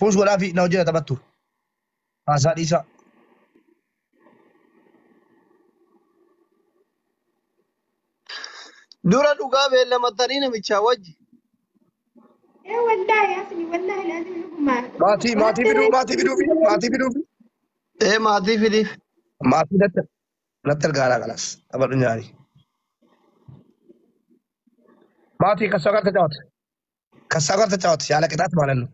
Puus godhaa fi na hojjeta taphattu. Haasaa dhiisaa. Dura dhugaa beellamatanii namichaa wajji. Ee wallaahi asli wallaahi laazim dhuguma. Maatii maatii fiduu maatii fiduu fi maatii fiduu fi. Ee maatii fidiif. Maatii natti natti ergaaraa kanas taphadhu nyaari. Maatii ከእሷ ጋር ተጫወት፣ ከእሷ ጋር ተጫወት። ያለ ቅጣት ማለት ነው።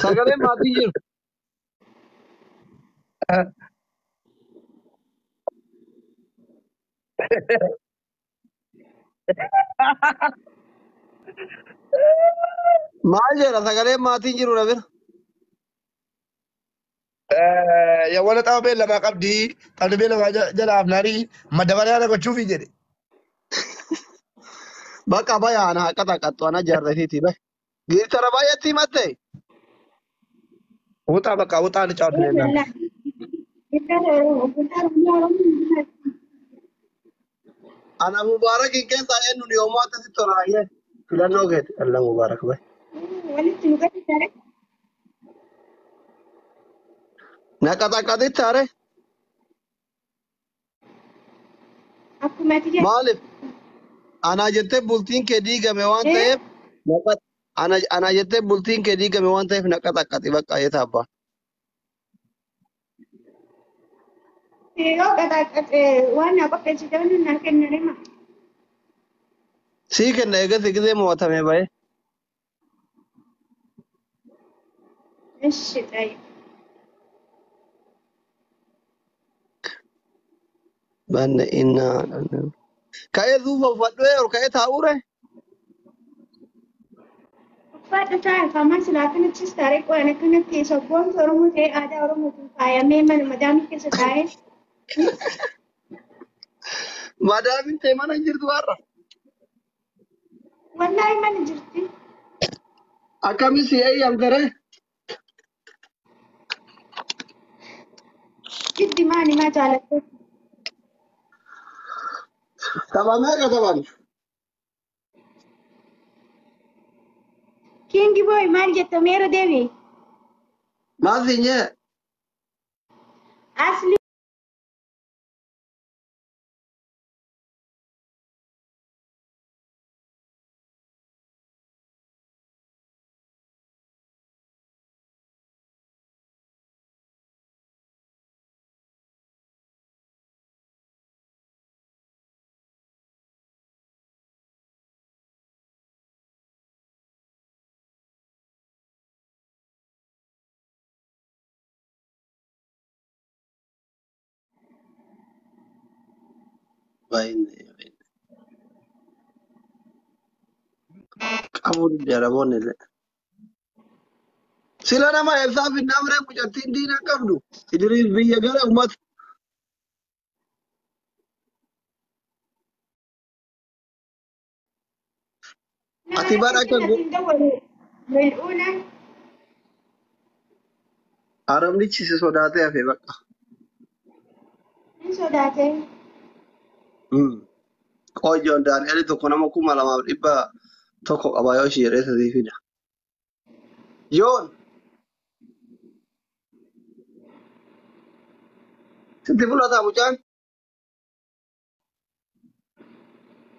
Sagaleen maatii jiru. Maal jedha sagaleen maatiin jiru na bira. Yawwana tapha beellamaa qabdi. Taphni beellamaa jala hafnaanii madabariyaa na gochuufi jedhe. Bakka bayaana haqa taqattu ana jaarratiiti bay. Giirtara baay'eetti himatte. ውጣ በቃ ውጣ፣ እንጫወት Ee እኔ እናንተ። wallaahi. Ana Mubaarak hin keessaa eenyuun yoomuu akkasitti tola ayyee. Filannoo keeti. Allah Mubaarak bay. Walitti nu gadi Naqa xaqqatitti are. Akkuma ati jettu. Maaliif? Ana jettee bultiin kee diigame waan Ee ta'eef ana ana jettee bultiin kee diigame waan ta'eef naqa xaqqati bakka ayyee abbaa. Yoo qaxaaqaxe waan naa qopheessite waan naa kennan hima. Sii kenna eegasi gisee mo'atame baye. Ishi xayi. Banne innaa. Ka'ee suufa uffadhu ol ka'ee taa'uure. Uffadhu taa'e faamaan silaa akkanattis taaree qo'an akkanatti sabboontu Oromoo ta'ee aadaa Oromootiin faayamee mana madaamii keessa taa'ee. Madaamin ta'e mana hin jirtu har'a. Wallaahi mana jirti. Akkami si eeyyamtere? Jiddi maali maa jaalatte? Tapha meeqa taphan? Kingi boy maal jetta meera deemi? Maal siin jee? Asli Baay'inne qabuu jaraboonni illee. Sila nama eessaaf hin namree mucattiin diina qabdu. Idriis biyya gara uummata. Nama Ati bara akkasitti akka natti hin dawwalu. Mil'uuna Arabnichi si sodaatee hafe bakka. hin sodaate. Qoyyoon Daani'eel tokko nama 2100 qaba yoo ishee jedhee sadii fida. Yoon sitti mul'ata mucaan?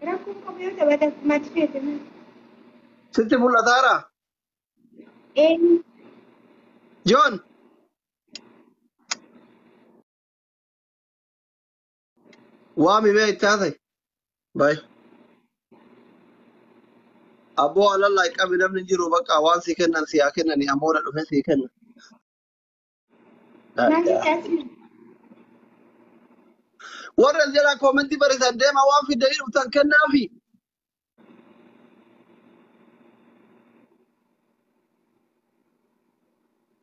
Rakkoon qabu yoo taphate akkuma ati feete. Sitti mul'ataara? Eenyu? Yoon waami mee itti haasa'e? Baay. Abboo alallaa qabi namni jiru bakka waan si kennan si haa kennani ammoo na dhufe si kenna. Maal jette asli? Warra as jalaa koomentii barreessan deema waan fidanii dhuftan kennaafi.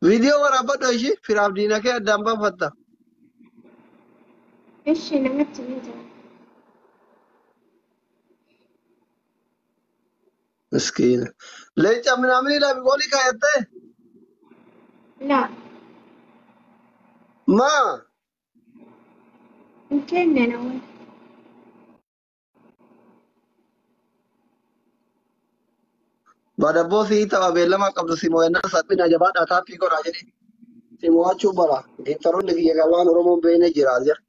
Viidiyoo waraabbadhu ishee firaaf diina kee addaan baafatta. Ishi namatti ni jira. Miskiina. Leenca minaaminii laafi goolii kaayattee? Laa. Maa? Hin kenne namoonni. Badabboo si tapha beellama qabdu si mo'annaa salphina jabaadhaa taappii godhaa jedhi. Si mo'achuu bara. Giiftaroonni kiyya kan waan Oromoon beekne jira as jira.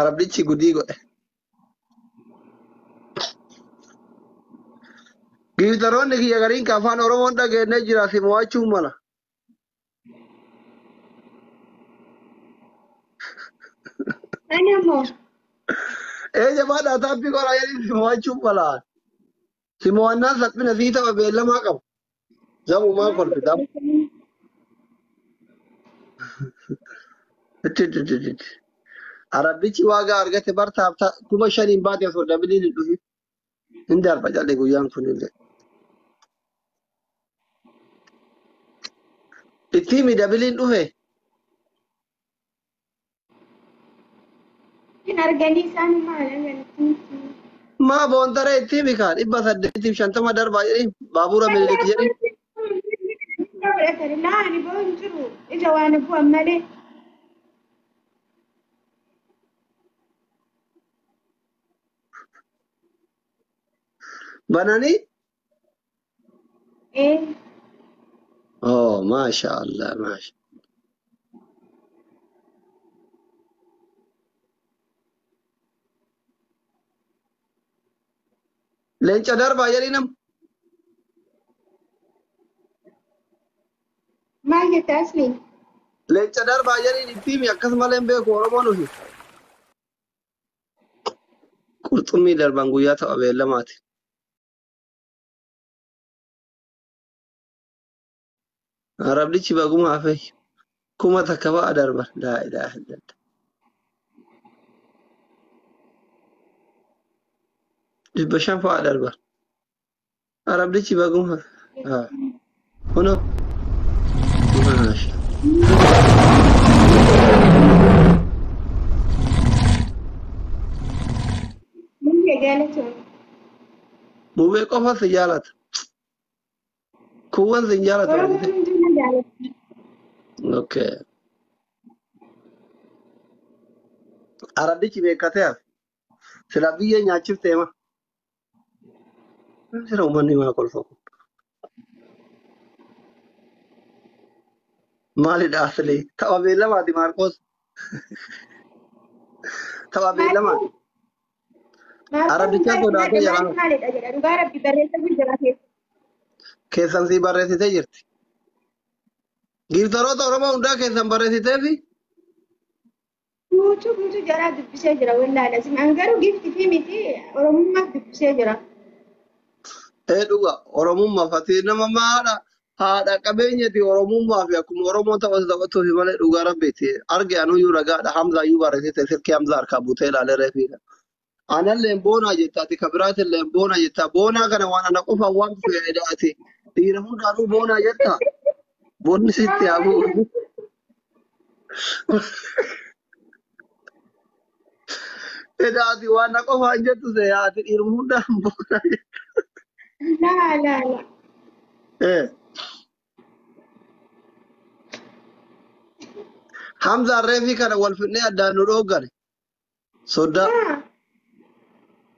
Arabdichi gudii godhe. Giiftaroonni kiyya gariin kan afaan Oromoon dhageenye jira si mo'achuu mala. Ani ammoo Ee jabaadhaa taappii godhaa jedhi si mo'achuu mala. Si mo'annaa salphina sii tapha beellamaa qabu. Zamumaa maal kolfi zamu. godhe? Arabdichi waagaa argate bartaaf 5,000 baate osoo dabiliin hin dhufin. Hin darba jalli guyyaan kunillee. Itti dabiliin dhufe. Hin arganii isaan maal arganii? Maa boontaree itti himi kaa 850 darbaa jedhi baabura Minilik jedhi. Laa ani boo hin jiru. Ija waan bu'an malee. Bananii? Ee. Oh, maasha Allah, maasha. Leenca darbaa jedhi nam. Maal jette asli? Leenca darbaa jedhiin itti himi akkasumallee hin beeku Oromoon ufi. Qurxummii darban guyyaa tapha beellamaati. Arabdichi baguma hafe 1000 fa'a darban. Laa ilaaha illallah. 500 fa'a darban. Arabdichi baguma hafe. Ah. Kunoo. Maasha. Mun jaalatu. Mubee qofa si jaalata. Kuuwwan si hin jaalatu Oromoo argite. hunduu na jaalata. Okay. Arabdichi beekatee hafe. Sila biyyee nyaachiftee ma. Sila uummanni maa kolfa kun. Maalidha asli? Tapha beellamaati Maarqos. Tapha beellamaati. Maarqos Arabdichaa sodaatee maal jala. maalidha jedha dhugaa rabbi barreessa jira keessa. Keessan sii barreessitee jirti. Giiftaroota Oromoo hundaa keessan barreessitee fi Guutuu guutuu jaraa dubbisee jira wallaala. An garuu gifti fi miti Oromummaaf dubbisee jira. Ee dhuga Oromummaaf ati nama maadha haadha qabeenyati Oromummaa fi akkuma Oromoon taphatu taphatuufi malee dhugaa rabbiiti. Arge anuyyuu ragaadha Hamzaayyuu barreessite silkii Hamzaa harkaa buutee ilaalee reefiidha. Analleen boonaa jetta ati kabiraatilleen boonaa jetta boonaa kana waan ana qofa waan fayyada ati dhiira hundaanuu boonaa jetta boonni sitti haa bu'u. Edaa ati waan na qofaan jettu see ati dhiiruma hundaan boonaa jetta. Laa laa laa. Eh. Hamzaan reefii kana wal fidnee addaan nu dhooggane. Soddaa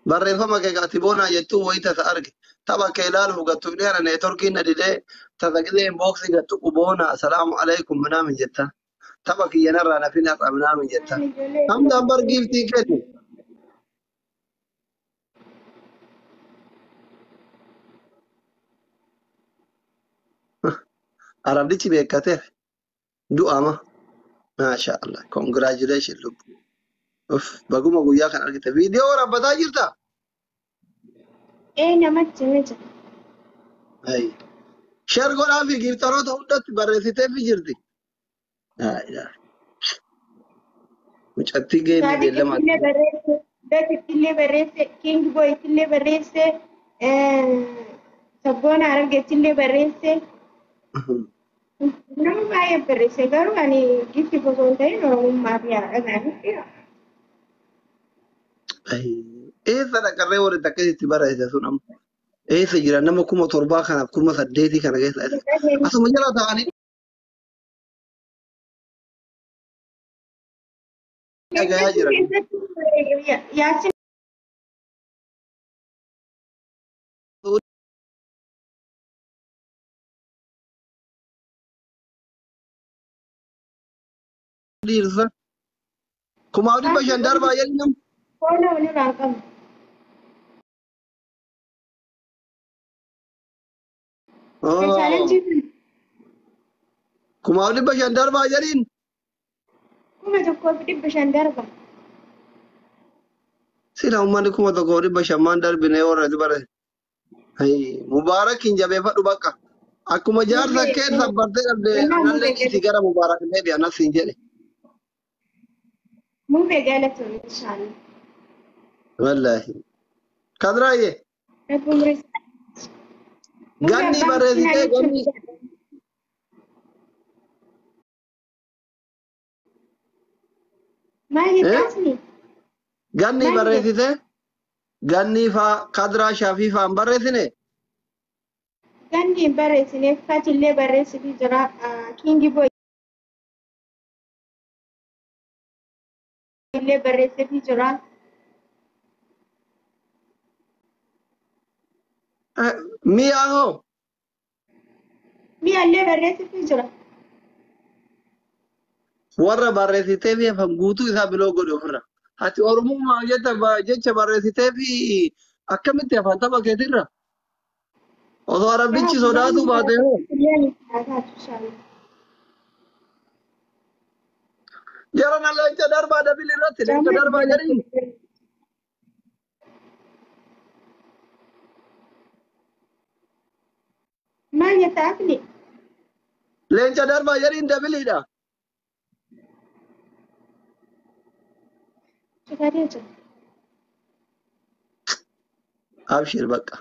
barreeffama kee ati boonaa jettuu wayii tasa arge. Tapha kee ilaaluuf gattu fidee ana neetworkiin na didee tasa gisee inbooksii gattu boonaa asalaamu alaikum minaamin jetta. Tapha kiyyanarraa na fin har'a minaamin jetta. Hamzaan bar giiftii keeti. Arabdichi beekateef du'ama. Maasha Allah. Congratulations lubbu. Uff baguma guyyaa kan argite. Viidiyoo waraabbataa jirtaa? Ee namatti miti. Ayi. Sheer godhaa fi giiftaroota hundatti barreessiteefi jirti. Laa ilaaha. Mucattii geemii Saadiq beellamaati. ittillee barreesse, Bet ittillee barreesse, King Boy ittillee barreesse, Sabboona Hararge ittillee barreesse. Nama baay'ee barreesse garuu ani gifti osoo hin ta'in Oromummaa fi haadha isaaniitti. Ayi. Eessa dhaqarree warri akkasitti barreesse sun amma? Eessa jira nama 7,000 kanaaf 8,000 kana keessa asuma jala ta'anii dhagayaa jiran. Yaasin Dhiirsa 5,500 darbaa jedhi nam. Foona walirraa hin qabnu. Chaalenjii kun 5,500 darbaa jedhiin. 1,500 darba. Sila uummanni 1,500 maan darbine warra bare. Mubaarak hin jabeeffadhu bakka. Akkuma jaarsa kee sabbartee dhabde anallee dhiisi gara Mubaarak deebi anas hin jedhe. Mubee galatoon inshallah. Wallaahi. Kadraayye. Rabbi umurii Ganni barreessitee ganni. Maal jettaasni? Ganni barreessitee ganni faa kadraa shaafii faa hin barreessine. Ganni hin barreessine fatillee barreessitii jira kingi boy illee barreessitii jira. Mi'a hoo? Mi'a illee barreessitii jira. Warra barreessitee fi afaan guutuu isaa biloo godhe ofirra. Ati Oromummaa jecha barreessitee fi akkamitti afaan tapha keetirra? Osoo Arabbichi sodaatu baate hoo? Jarana leenca darbaa dabil irratti leenca darbaa jedhiin. Maal jetta afni? Leenca darbaa jedhiin dabiliidha. Cufatee jira. Abshir bakka.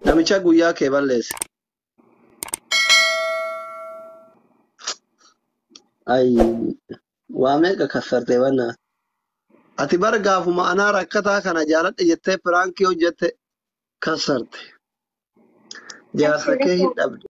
Namicha guyyaa kee balleesse. Ay, waa meeqa kassarte bannaa. Ati bara gaafuma anaa rakkataa kana jaaladhe jettee piraankii hojjette kassarte. Jaarsa kee hin dhabde.